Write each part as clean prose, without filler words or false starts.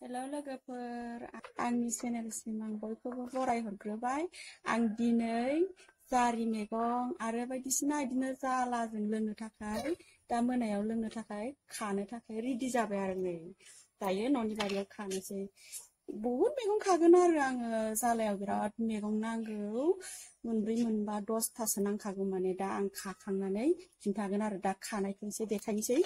Hello लोगोफोर आंनि चेनेलसिम आं बयखौबो बरायहरग्रोबाय। आं दिनै जारि मैगं आरो बायदिसिना बिदिनो जालाजों लोंनो थाखाय दा मोनायाव लोंनो थाखाय खानो थाखाय रेडि जाबाय आरो नै दायो न'नि बारियाव खानोसै। बहुद मैगं खागोन आरो आङो जालायाव बिराद मैगं नांगौ। मोनब्रै मोनबा 10थासो नांखागौ माने दा आं खाखांनानै खिन्थागोन आरो दा खानायखौ एसे देखायनोसै।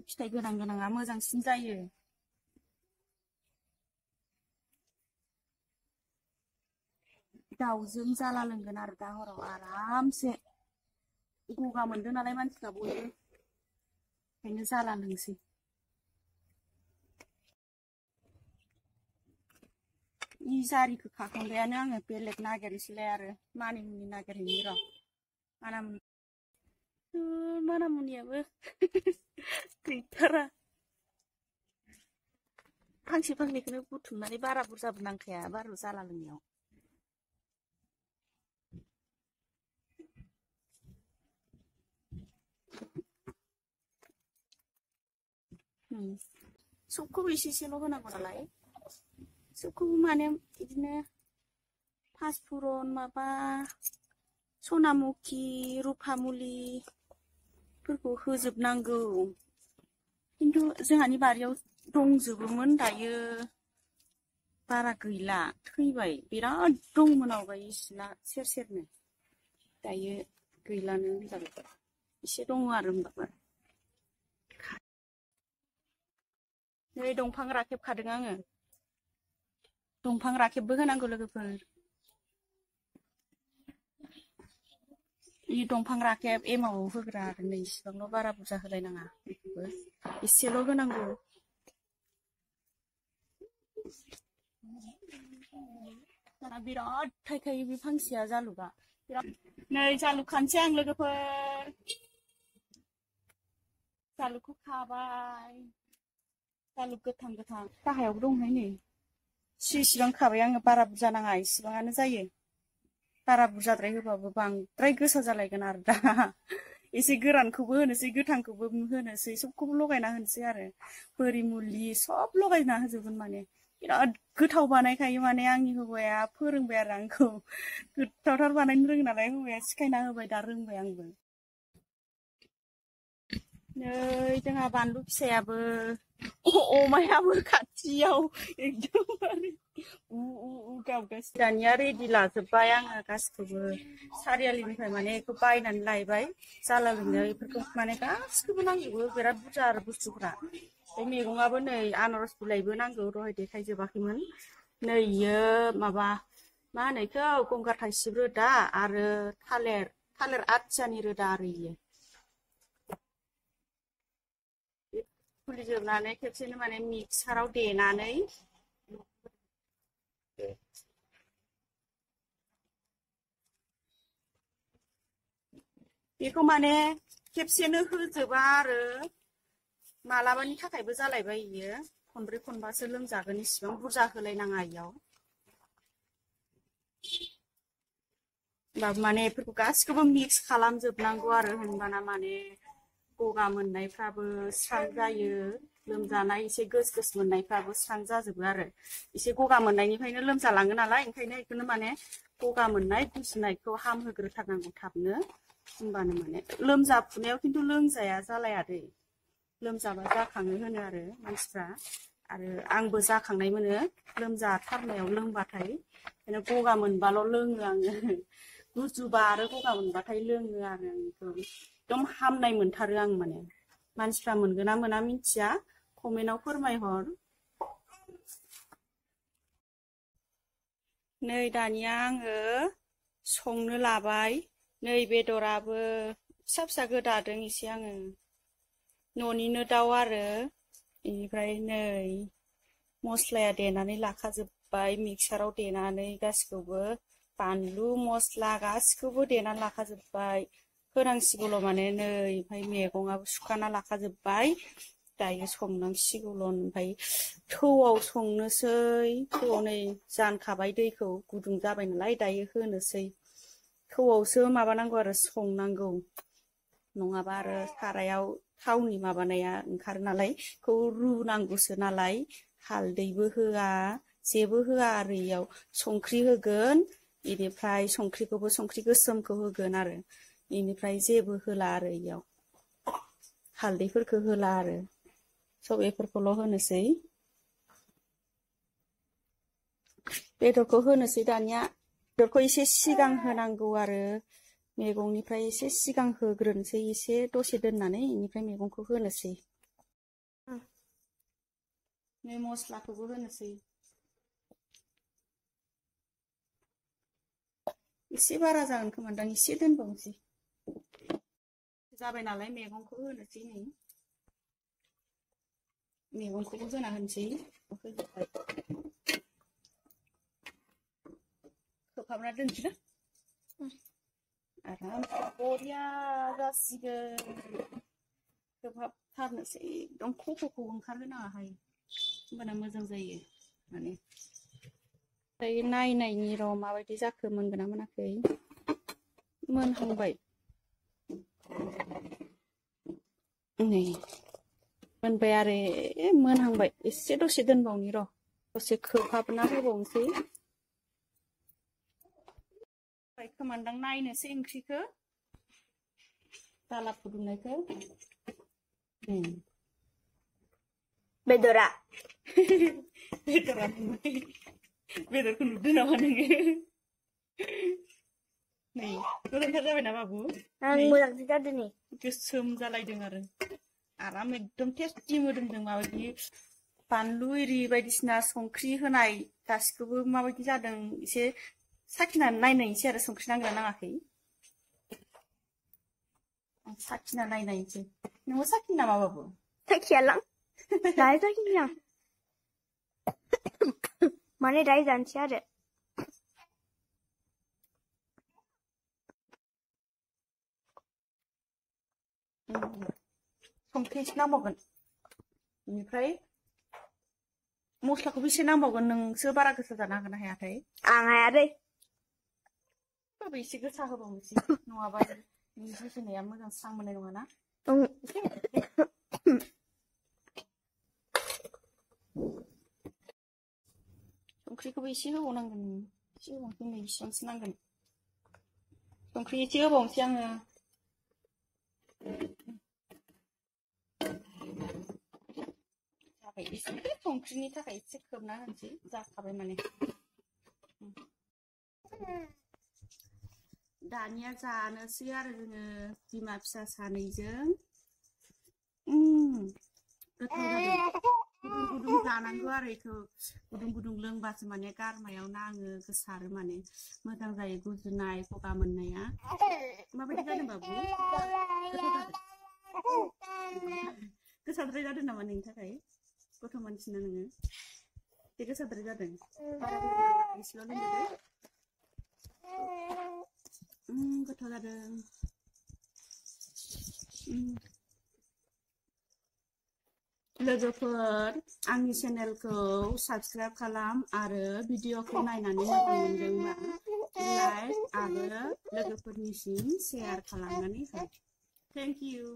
फिथाइ गोनां गोनाङा मोजांसिन जायो। दाउजों जाला लोंगोन आरो दा हराव आरामसे गगा मोनदों नालाय मानसिफ्रा बयबो ओंखायनो जाला लोंसै। इ जारिखौ खाखांबायानो आङो बेलेग नागिरनोसैलाय आरो मानिमुनि नागिरहैनि र'। मानामुनियाबो गैथारा। फांसे फांनैखौनो बुथुमनानै बारा बुरजाबो नांखाया बारु जाला लोंनायाव। सबखौबो एसे एसेल' होनांगौ नालाय सबखौबो माने बिदिनो पासफुरन माबा सनामुखि रुफामुलिफोरखौ होजोबनांगौ। खिन्थु जोंहानि बारियाव दंजोबोमोन दायो बारा गैला थैबाय बिराद दंमोन आवगाय इसिना सेर सेरनो दायो गैलानो होनजाबाय। एसे दङ आरो होमबाबो। नै दंफां राखेब खादों आङो। दंफां राखेबबो होनांगौ लोगोफोर। इ दंफां राखेब एमाव होग्रा आरो नै इसिबांल' बारा बुरजा होलायनाङा बेखौबो एसेल' होनांगौ। दाना बिराद थायखायो बे फांसेया जालुगा बिराद। नै जालुग खानोसै आं लोगोफोर। जालुगखौ खाबाय जालुग गोथां गोथां गाहायावबो दंहाय नै इसिबां खाबाय आङो बारा बुरजा नाङा इसिबाङानो जायो। बारा बुरजाद्राय होबाबो बांद्राय गोसा जालायगोन आरो दा एसे गोरानखौबो होनोसै गोथांखौबो होनोसै सबखौबो लगायना होनोसै आरो बोरिमुलि सब लगायना होजोबगोन माने बिराद गोथाव बानायखायो माने आंनि हौवाया फोरोंबाय आरो आंखौ गोथावथार बानायनो रोङो नालाय हौवाया सिखायना होबाय दा रोंबाय आंबो। नै जोंहा बानलु फिसायाबो अमायाबो खाथियाव एकदमबारे गाबगासिनो। दानिया रेडि लाजोबबाय आङो गासिखौबो सारियालिनिफ्राय माने बेखौ बायनानै लायबाय जाला लोंनायाव बेफोरखौ माने गासिखौबो नांजोबो बिराद बुरजा आरो बुस्थुफ्रा। बे मैगङाबो नै आनारस बिलाइबो नांगौ दहाय देखायजोबाखैमोन। नै इयो माबा मा होनो बेखौ गंगार थाइसिब रोदा आरो थालिर आथियानि रोदा आरो इयो फुलिजोबनानै खेबसेनो माने मिक्साराव देनानै बेखौ माने खेबसेनो होजोबा आरो मालाबानि थाखायबो जालायबाय इयो खनब्रै खनबासो लोंजागोन इसिबां बुरजा होलायनाङा इयाव। होमबाबो माने बेफोरखौ गासिखौबो मिक्स खालामजोबनांगौ आरो होनबाना माने गगा मोननायफ्राबो स्रां जायो लोमजानाय एसे गोस गोस मोननायफ्राबो स्रां जाजोबो आरो एसे गगा मोननायनिफ्रायनो लोमजालाङो नालाय ओंखायनो बेखौनो माने गगा मोननाय गुजुनायखौ हामहोग्रोथारनांगौ थाबनो होमबानो माने लोमजाफुनायाव खिन्थु लोंजाया जालाया दै लोमजाबा जाखाङो होनो आरो मानसिफ्रा आरो आंबो जाखांनाय मोनो लोमजाथारनायाव लोंबाथाय ओंखायनो गगा मोनबाल' लोङो आङो गुजुबा आरो गगा मोनबाथाय लोङो आरो आं बेखौ एकदम हामनाय मोनथारो आं माने। मानसिफ्रा मोनगोन ना मोना मिथिया कमेन्टआव फोरमायहर। नै दानिया आङो संनो लाबाय। नै बेदराबो फिसा फिसा गोदादों एसे आङो न'निनो दाउ आरो बेनिफ्राय नै मस्लाया देनानै लाखाजोब्बाय मिक्साराव देनानै गासिखौबो बानलु मस्ला गासिखौबो देनानै लाखाजोब्बाय होनांसिगौल' माने नै ओमफ्राय मैगङाबो सुखाना लाखाजोब्बाय दायो संनांसिगौल' ओमफ्राय थौआव संनोसै थौआव नै जानखाबाय दैखौ गुदुं जाबाय नालाय दायो होनोसै थौआवसो माबानांगौ आरो संनांगौ नङाबा आरो सारायाव थावनि माबानाया ओंखारो नालाय बेखौ रुनांगौसो नालाय हालदैबो होआ जेबो होआ आरो इयाव संख्रि होगोन बेनिफ्राय संख्रिखौबो संख्रि गोसोमखौ होगोन आरो बेनिफ्राय जेबो होला आरो इयाव हालदैफोरखौ होला आरो सब बेफोरखौल' होनोसै बेदरखौ होनोसै दानिया बेदरखौ एसे सिगां होनांगौ आरो मैगंनिफ्राय एसे सिगां होग्रोनोसै एसे दसे दोननानै बेनिफ्राय मैगंखौ होनोसै नै मस्लाखौबो होनोसै एसे बारा जागोन खोमादां एसे दोनबावनोसै जाबाय नालाय मैगंखौ होनोसै नै मैगंखौबो होना होनोसै खोबहाबना दोनसै ना आराम बरिया जासिगोन खोबहाबथारनोसै एकदम खफ'खौ ओंखारहोनाङाहाय होमबाना मोजां जायो माने दायो नायनायनि र' माबायदि जाखो मोनगोना मोनाखै मोनहांबाय नै मोनबाय आरो मोनहांबाय एसे दसे दोनबावनि र' दसे खोबहाबना होबावनोसै खोमानदां नायनोसै ओंख्रिखौ दाला फुदुंनायखौ बेदरा बेदरा नुबाय बेदरखौ नुदों नामा नोङो नै गोरोन्थार जाबायना बाबु आं मोजांसो जादों नै गोसोम जालायदों आरो आराम एकदम टेस्टि मोदोमदों माबायदि बानलु एरि बायदिसिना संख्रि होनाय गासिखौबो माबायदि जादों एसे साखिनानै नायनायसै आरो संख्रि नांगोना नाङाखै साखिना नायनायसै नोंबो साखिनो नामा बाबु साखियालां दायो साखिनिया माने दायो जानोसै आरो संख्रि एसे नांबावगोन बेनिफ्राय मस्लाखौबो एसे नांबावगोन नोंसो बारा गोसा जानो हागोन ना हायाथाय आं हाया दै बाबो एसे गोसा होबावनोसै नङाबा नोंनि गुजुनाया मोजां स्रां मोननाय नङाना संख्रिखौबो एसे होबावनांगोन एसे होबावनोसै नै बेसेबांसो नांगोन संख्रि एसे होबावनोसै आङो जाबाय एसे संख्रिनि थाखाय एसे खोबना होनोसै जाखाबाय माने दानिया जानोसै आरो जोङो बिमा फिसा सानैजों गोथाव जादों गुदुं गुदुं जानांगौ आरो बेखौ गुदुं गुदुं लोंबासो माने गारमायाव नाङो गोसारो माने मोजां जायो गुजुनाय गगा मोननाया माबायदि जादों बाबु गोथाव जादों गोसाद्राय जादों नामा नोंनि थाखाय गथ' मानसिना नोङो एसे गोसाद्राय जादों एसेल' लोंदो गोथाव जादों लोगोफोर आंनि चेनेलखौ साबस्क्राइब खालाम आरो भिडिअखौ नायनानै मोजां मोनदोंबा लाइक आरो लोगोफोरनिसिम शेयार खालामनानै हो थेंक इउ